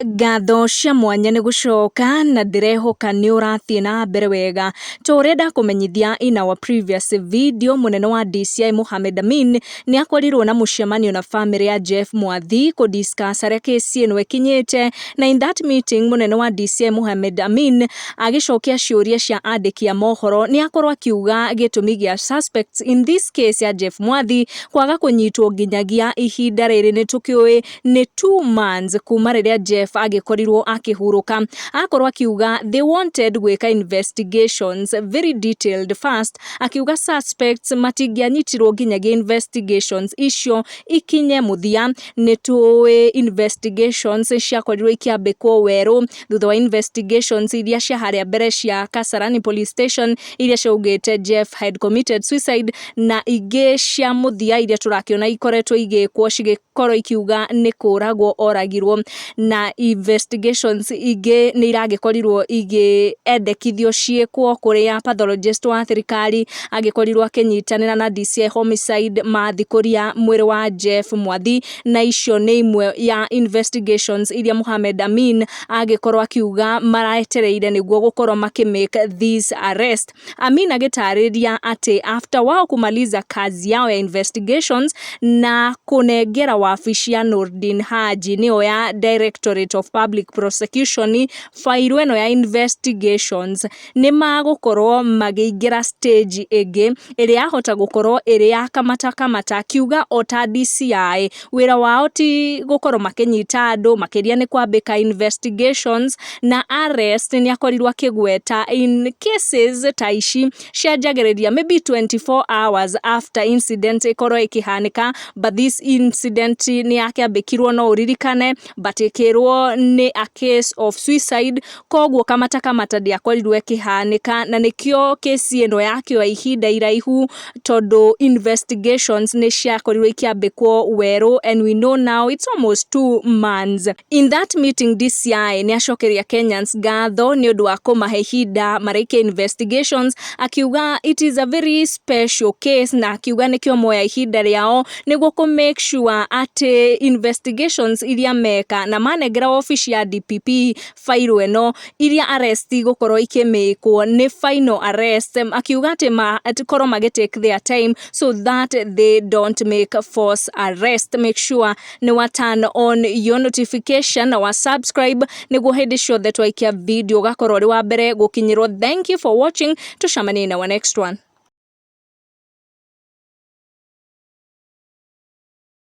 Ngatho cia mwanya nĩ gũcoka na ndĩrehoka nĩ ũrathiĩ na mbere wega. Ta ũrĩa ndakũmenyithia in our previous video, mũnene wa DCI Mohamed Amin nĩ akorirwo na mũcemanio na famĩlĩ ya Jeff Mwathi kũ discuss harĩa kesi ĩno ĩkinyĩte, na in that meeting mũnene wa DCI Mohamed Amin agĩcokia ciũria cia andĩki a mohoro nĩ akorwo akiuga gĩtũmi gĩa suspects in this case ya Jeff Mwathi kwaga kũnyitwo nginyagia ihinda rĩrĩ. Nĩ tũkĩũĩ nĩ 2 months kuma rĩrĩa Jeff agĩkorirwo akĩhurũka. Akorwo akiuga they wanted gwĩka investigations very detailed first, akiuga suspects matingĩanyitirwo nginyagia investigations icio ikinye mũthia. Nĩ tũĩ investigations ciakorirwo ikĩambĩkwo werũ thutha wa investigations iria cia harĩa mbere cia Kasarani Police Station iria ciaugĩte Jeff had committed suicide, na ingĩ cia mũthia iria tũrakĩona ikoretwo igĩkwo cigĩkorwo ikiuga nĩ kũragwo oragirwo, na investigations ingĩ nĩ iragĩkorirwo igĩendekithio ciĩkwo kũrĩa pathologist wa thirikari agĩkorirwo akĩnyitanĩra na DCI homicide mathikũria mwĩrĩ wa Jeff Mwathi, na icio nĩ imwe ya investigations iria Mohamed Amin agĩkorwo akiuga maraetereire nĩguo gũkorwo makĩ make this arrest. Amin agĩtarĩria atĩ after wao kumaliza kazi yao ya investigations na kũnengera wabici ya Nurdin Haji, nĩyo ya Directorate of Public Prosecution, fairo ĩno ya investigations, nĩ magũkorwo magĩingĩra stage ĩngĩ ĩrĩa yahota gũkorwo ĩrĩ ya kamata kamata. Akiuga o ta DCI wĩra wao ti gũkorwo makĩnyita andũ, makĩria nĩ kwambĩka investigations na arrest. Nĩ akorirwo akĩgweta in cases ta ici cianjagĩrĩria maybe 24 hours after incident ĩkorwo ĩkĩhanĩka, but this incident nĩ yakĩambĩkirwo, no ũririkane, but ĩkĩrwo nĩ a case of suicide, koguo kamata kamata ndĩakorirwo ĩkĩhanĩka, na nĩkĩo kesi ĩno yakĩoya ihinda iraihu tondũ investigations nĩ ciakorirwo ikĩambĩkwo werũ, and we know now it's almost 2 months. In that meeting, DCI nĩ acokeria Kenyans ngatho nĩ ũndũ wa kũmahe ihinda marĩkie investigations, akiuga it is a very special case, na akiuga nĩkĩo moya ihinda rĩao nĩguo kũ make sure atĩ investigations iria meka na manengera wabici ya DPP fairo ĩno, iria arrest igũkorwo ikĩmĩkwo nĩ final arrest. Akiuga atĩ makorwo magĩ take their time so that they don't make false arrest. Make sure nĩ wa turn on your notification na wa subscribe nĩguo hĩndĩ ciothe twaikia video ũgakorwo ũrĩ wa mbere gũkinyĩrwo. Thank you for watching, tucemanie in our next one.